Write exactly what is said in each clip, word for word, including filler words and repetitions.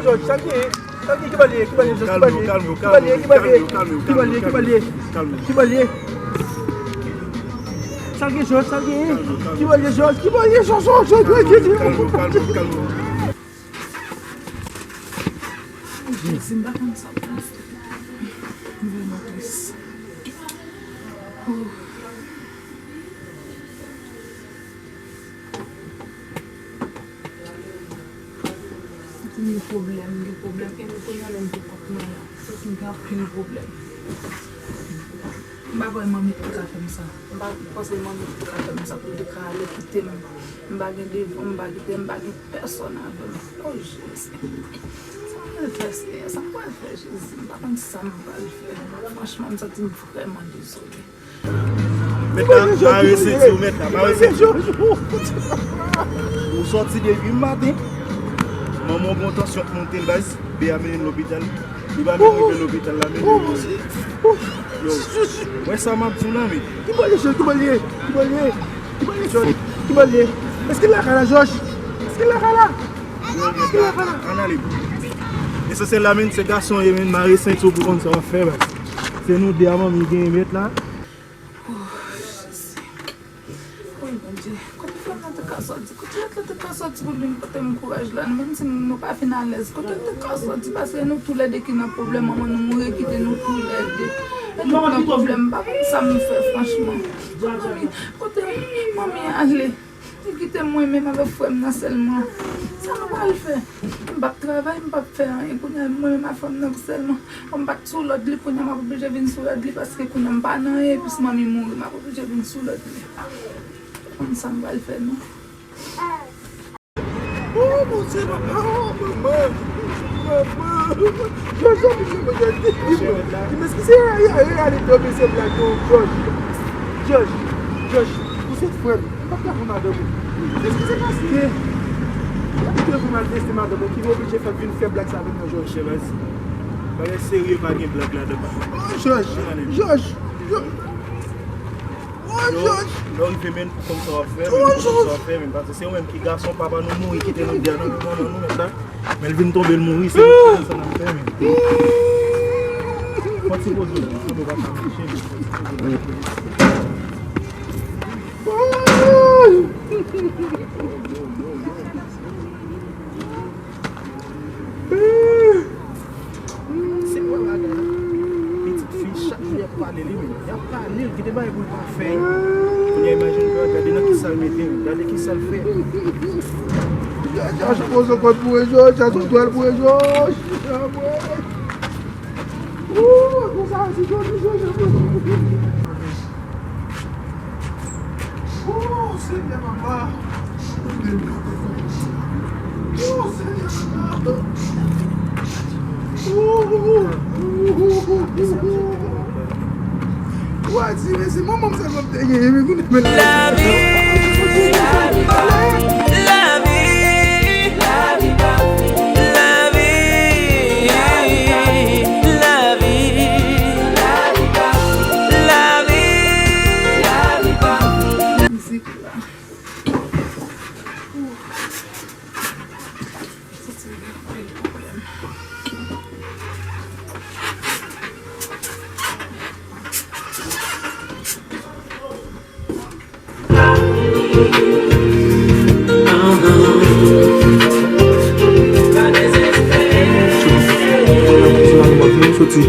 Jòj, sa l gen? Sa l gen? Ki bal ye? Ki bal ye, Jòj? Ki bal ye? Ki bal ye? Ki bal ye? Ki bal ye? Ki bal ye? Ki bal ye? Sa l gen, Jòj? Sa l gen? Ki bal ye, Jòj? Ki bal ye, Jòj? Jòj, Jòj, Jòj, Jòj. Jezi, m pa konn sa pou m fè. M vrèman tris. Oh. M gen pwoblèm, m gen pwoblèm. E m kounye a menm pou kont mwen la. M gen anpil pwoblèm. M pa kwè manmi t ka fè m sa. M pa panse manmi t ka fè m sa pou l te ka ale kite m. M pa gen devan, m pa kite, m pa gen pèsòn avè m. O Jezi. Sa m pral fè, Senyè? Sa m pral fè, Jezi? M pa konn sa m pral fè. Franchman, m santi m vrèman dezole. Mèt la, mare senti w, mèt la, mare senti w. Ou sòti depi maten. Manman w gen tansyon k monte l, baz. Bea mennen l lopital. Li pa menm rive lopital la, men li mouri. Yo, wè sa m ap di w la, men. Ki bòl ye, Jòj? Ki bòl ye? Ki bòl ye? Ki bòl ye, Jòj? Ki bòl ye? Èske l lakay la, Jòj? Èske l lakay la? Èske l lakay la? Ann ale. Esansyèl la, men, se gason ye, men, mare senti w pou konn sa w ap fè, baz. Se nou de a manmi genyen mèt la. Oh, Jezi. Wi, Bondye. Kote frè m nan te ka sòti? Kote lòt la te ka sòti pou l vin pote m kouraj la? Nou menm si nou pa fin alèz, kote l te ka sòti? Paske nou toulède ki nan pwoblèm, manman nou mouri kite nou toulède. E nou nan pwoblèm, m pa konn sa m fè, franchman. Manmi, kote manmi ale? Li kite mwen menm avèk frè m nan sèlman. Sa nou pral fè? M p ap travay, m p ap fè anyen. Kounye a, mwen menm ak frè m nan sèlman. Kòm m pa t sou lòd li, kounye a m ap oblije vin sou lòd li, paske kounye a m pa nan anyen, epi si manmi mouri, m ap oblije vin sou lòd li. M pa konn sa m pral fè, non. Oh, Bondye, papa, oh, manman, manman. Jòj, Jòj, di m, di m, di m, èske se reyalite oubyen se blag, non, Jòj? Jòj, Jòj, ou se frè m. M p ap ka pran madanm ou. Èske se paske w ap te fè malteste madanm ou ki oblije fè vin fè blag sa avèk mwen, Jòj? Monchè, baz, bagay serye, pa gen blag ladan, papa. Oh, Jòj, Jòj, Jòj. Oh, Jòj. Lè w rive, men, pou konn sa w ap fè, men, pou konn sa w ap fè, men, paske se ou menm ki gason, papa nou mouri, kite nou de a nan manman nou, mèt la. Men l vin tonbe, l mouri, se nou ki konn sa n ap fè, men. Fò ti poze w, fò nou pa ka mache, men. Se kwa bagay la? Pitit fi, chak jou y ap pale li menm. Y ap pale l, kite bagay pou l pa fè. Kounye a, imajine w, gade nan kisa l mete l, gade kisa l fè. Chache poze kòd pou e Jòj, chache twal pou e Jòj. Wou, konsa, si Jòj, Jòj, Jòj. Oh, Senyè, papa. Oh, Senyè, papa. Oh, oh, oh, oh, oh, oh. Ou a di, men se manman m sèlman m te genyen, men kounye a, men lavi, lavi, lavi, lavi, lavi, lavi, lavi, lavi. Mizik la. Ouf. Sa se anpil pwoblèm. Soti.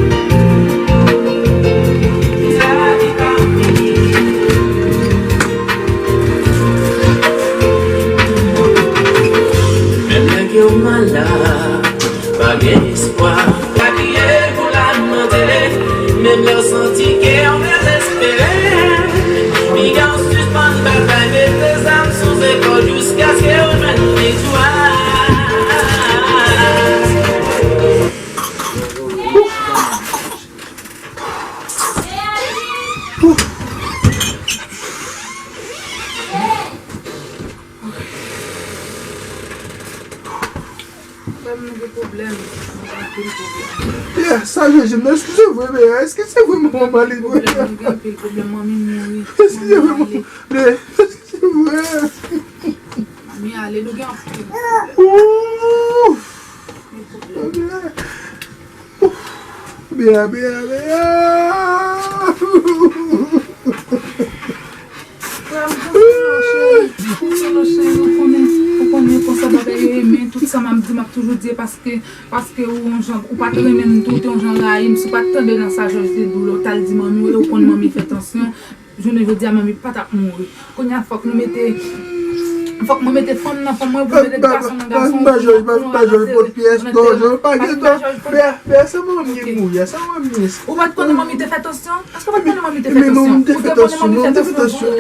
Menm lè ke w malad, pa gen espwa. Pa kriye pou lamante, menm lè w santi ke w dezespere. Piga w sispann batay, mete zam sou zepòl jiskaske w jwenn viktwa. Frè m, nou gen pwoblèm. Nou gen anpil pwoblèm. Yeah, sa Jezi m nan, èske se vre, men èske se vre manman li vre? Pwoblèm, nou gen anpil pwoblèm. Manmi mouri. Èske se vre manman? Men èske se vre? Manmi ale, nou gen anpil pwoblèm. Ouf! Beya, beya, beya. Frè m, konsolan, cheri. Konsolan, cheri. Ou konnen, ou konnen konsa bagay yo ye, men tout sa m ap di, m ap toujou di, paske, paske ou yon jan, ou pa t renmen m tou, ou te yon jan rayi m. Si w pa t tande nan sa Jòj te di w la, ou t al di manmi w, e ou konn manmi fè tansyon. Jounen jodi a, manmi pa t ap mouri. Kounye a, fòk nou mete, fòk mwen mete fanm nan fanm mwen, pou mete gason nan gason, pou nou antere, pou nou antere. Pè, pè, se manman m ki mouri a, se manman m. Ou pa t konnen manmi te fè tansyon? Èske w pa t konnen manmi te fè tansyon? Ou te konnen manmi fè tansyon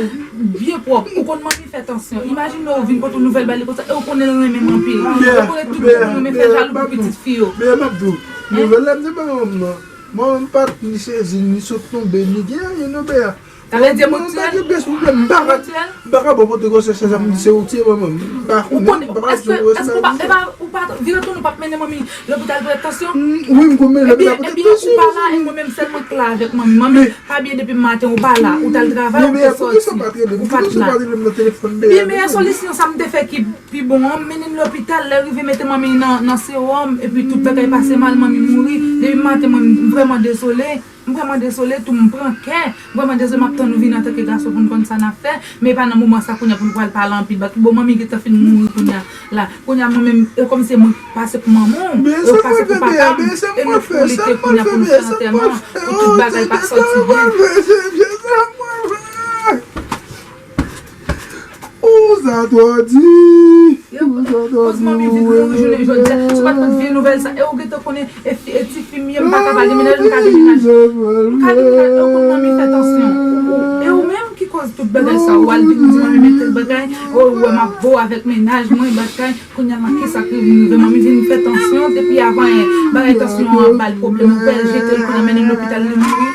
byen pwòp. Ou konn manmi fè tansyon. Imajine w vin pote yon nouvèl ba li konsa, e ou konnen l renmen m anpil. Ou konnen tout moun renmen fè jalou pou pitit fi yo. Beya, m ap di w, nouvèl la m te ba manman m nan. Manman m pa t ni sezi, ni sot tonbe, ni gen anyen non, Beya. Sa vle di, manman m pa gen pyès pwoblèm. M pa ka, m pa ka ba w pote gwosès sa, sa m di se ou tiye manman m. M pa konnen, m pa ka di w gwosès sa. Èske ou pa, e pa, ou pa vire tounen, ou p ap mennen manmi lopital pou tèt tansyon? Wi, m konn mennen lopital pou tèt tansyon. Ebyen, ebyen, ou pa la, e mwen menm sèl mwen k la avèk manmi. Manmi pa byen depi maten, ou pa la, ou t al travay, ou te sòti, ou pa t la. Ebyen, meyè solisyon sa m te fè ki pi bon an, m mennen l lopital, lè rive mete manmi nan, nan sewòm, epi tout bagay pase mal, manmi mouri. Depi maten, mwen, m vrèman dezole. M vrèman dezole tou, m pran kè. M vrèman dezole, m ap tann ou vini antanke gason pou n konn sa n ap fè. Men e pa nan moman sa kounye a pou nou pral pale anpil. Bon, manmi gentan fin mouri kounye a la. Kounye a mwen menm, e kòmsi se mwen k pase pou manman w, e w pase pou papa m, e nou pou lite kounye a pou nou fè antèman, pou tout bagay pa sòti byen. Ou sa twò di. Ou sa twò di. Koz manmi vin mouri jounen jodi a. Si w pa t konn vye nouvèl sa, e ou gentan konnen, e fi, e ti fi m ye, m pa ka pa gen mennaj, m ka gen mennaj. M ka gen mennaj, e ou konn manmi fè tansyon. Ou, ou, e ou menm ki koz tout bagay sa. Ou al vin di manmi met tèl bagay, ou wè m ap bo avèk mennaj mwen, bagay. Kounye a la, kisa ki vin rive? Manmi vin fè tansyon, depi avan, e, bagay tansyon an ba l pwoblèm, ou fè l jete l, kounye a mennen l lopital, li mouri.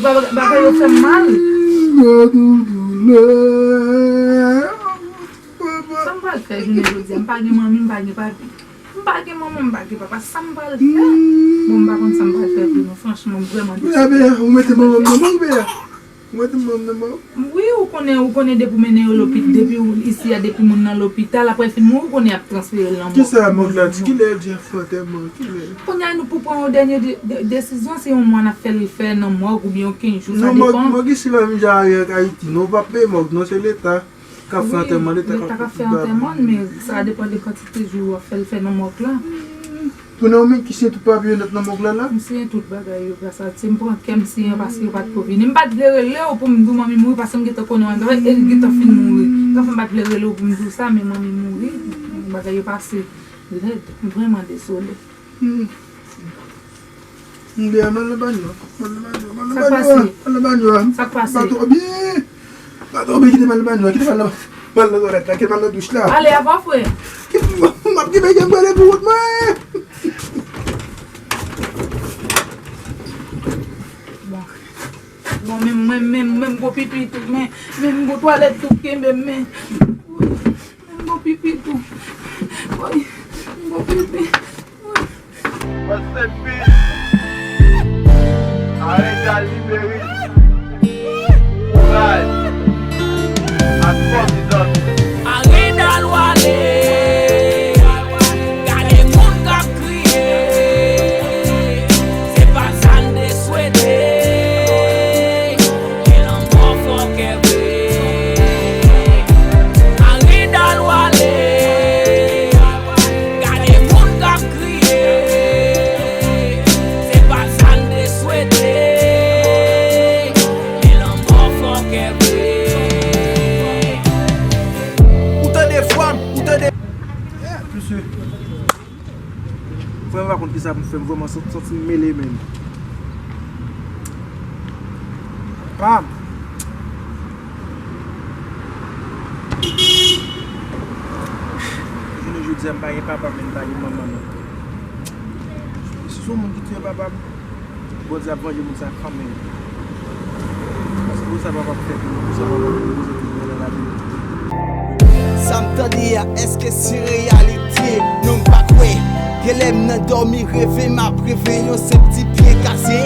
Bagay, bagay yo fè m mal. Sa m pral fè jounen jodi a? M pa gen manmi, m pa gen papi. M pa gen manman, m pa gen papa. Sa m pral fè? Bon, m pa konn sa m pral fè vre non. Franchman, m vrèman dezole. Beya, ou mete manman m nan mò, Beya? Ou mete manman m nan mò? Wi, ou konnen, ou konnen depi w mennen yo lopital, depi w isi a, depi moun nan lopital, apre l fin mouri, ou konnen y ap transfere l nan mòg. Kisa mòg la di? Kilè y ap fè antèman? Kilè? Kounye a nou pou pran yon dènye de, de, desizyon, se yon mwa n ap fè l fè nan mòg oubyen yon kenz jou, sa depann. Non, mòg, mòg isi pa menm jan avèk Ayiti non, ou p ap peye mòg non, se Leta k ap fè antèman, Leta k ap fè tout bagay. Wi, Leta k ap fè antèman, men sa depann de kantite jou w ap fè l fè nan mòg la. Kounye a ou menm ki siyen tout papye yo nèt nan mòg la la? M siyen tout bagay yo, gras a Dye. M pran kè m siyen paske yo pa t ko vini. M pa t vle rele w pou m di w manmi mouri paske m gentan konnen w antre e l gentan fin mouri. Sa fè m pa t vle rele w pou m di w sa, men manmi mouri. Bagay yo pase rèd. M vrèman dezole. Hmm. Mwen al nan banyo. Mwen al nan banyo. Mwen al nan banyo. Sa k pase? Mwen al nan banyo. Sa k pase? Pa twò byen. Pa twò byen, kite m al nan banyo. Kite m al nan, mwen al nan twalèt la. Kite m al nan douch la. Ale, apa frè? Kite m, m ap gen bagay mwen ale pou wont mwen. Bon. Bon, men mwen, men mwen, gwo pipi tou, men, men gwo twalèt tou kenbe m, men. Men gwo pipi tou. Woy, men gwo pipi. Woy. Rest in peace. Arendal Liberis. Kouraj. Ak fòs, zanmi. Arendal Wale. Gade moun k ap kriye. Se pa sa n te swete. Men lanmò fòkè vre. Arendal Wale. Gade moun k ap kriye. Se pa sa n te swete. Men lanmò fòkè vre. Ou tande vwa m, ou tande. Mesye. Vrèman pa konn kisa pou m fè, m vrèman san-, santi m mele menm. Pam! Jounen jodi a, m pa gen papa, men m pa gen manman non. Si se yon moun ki tiye papa m, Bondye ap vanje moun sa kanmenm. Paske pou sa papa m fè pou nou, pou sa papa m poze pou nou nan lavi nou. Sa m tande a, èske se reyalite? Non, m pa kwè. Genlè m nan dòmi reve, m ap reve yon senp ti pye kase.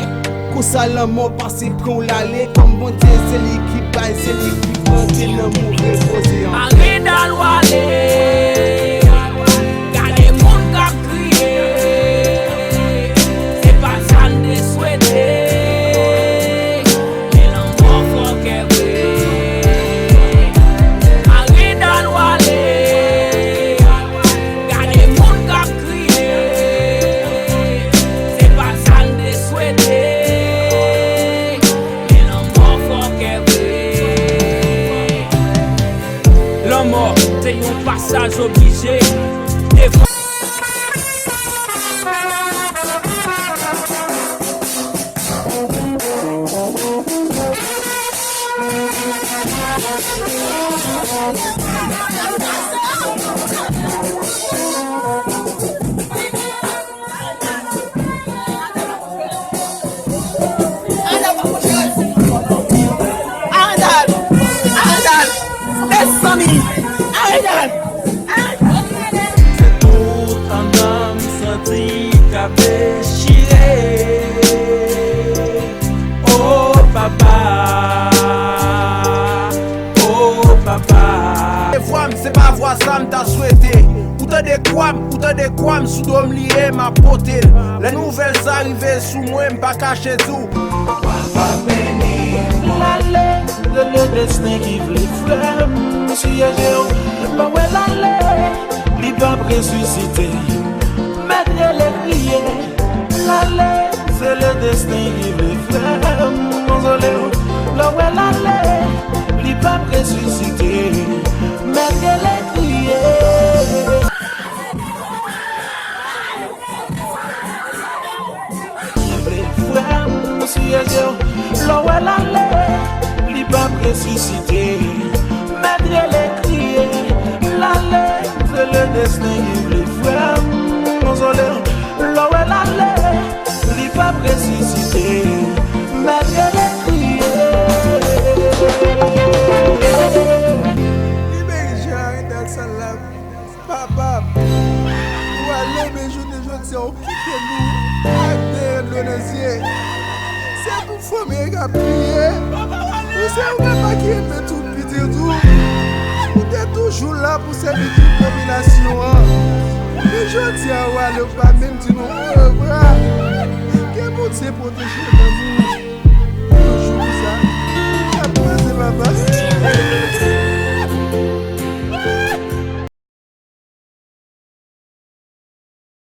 Konsa lanmò pase pran w l ale, kòm Bondye se li ki bay, se li ki plante nan mou repoze an. Arendal Wale, gade moun k ap kriye. Se pa sa n te Arendal! Arendal! Mezanmi! Arendal! Se tout anndan m santi k ap dechire. Oh papa, oh papa. Se vwa m, se pa vwa sa m ta swete. Ou tande kwa m, ou tande kwa m, sou do m li ye, m ap pote l. Lè nouvèl sa rive sou mwen, m pa kache di w. Papa beni m. L ale, se le desten ki vle frè m. Siyèje w, lè w wè l ale, li p ap resisite. Mèt rele kriye. L ale, se le desten ki vle frè m konzole w. Lè w wè l ale, li p ap resisite. Mèt rele kriye. Ki vle frè m siyèje w. Lè w wè l ale, li p ap resisite. Mèt rele kriye. L ale, se le desten ki vle frè m konzole w. Lè w wè l ale, li p ap resisite. Mèt rele kriye. Libere Jean Arendal Salam, papa m. Ou ale, men jounen jodi a, ou kite nou ak de dlo nan zye. Se pou fanmi an k ap kriye. Ou se yon papa ki renmen tout pitit ou. Ou te toujou la pou sèvi tout popilasyon an. Men jodi a, ou ale, ou pa menm di nou orevwa. Ke Bondye pwoteje fanmi w.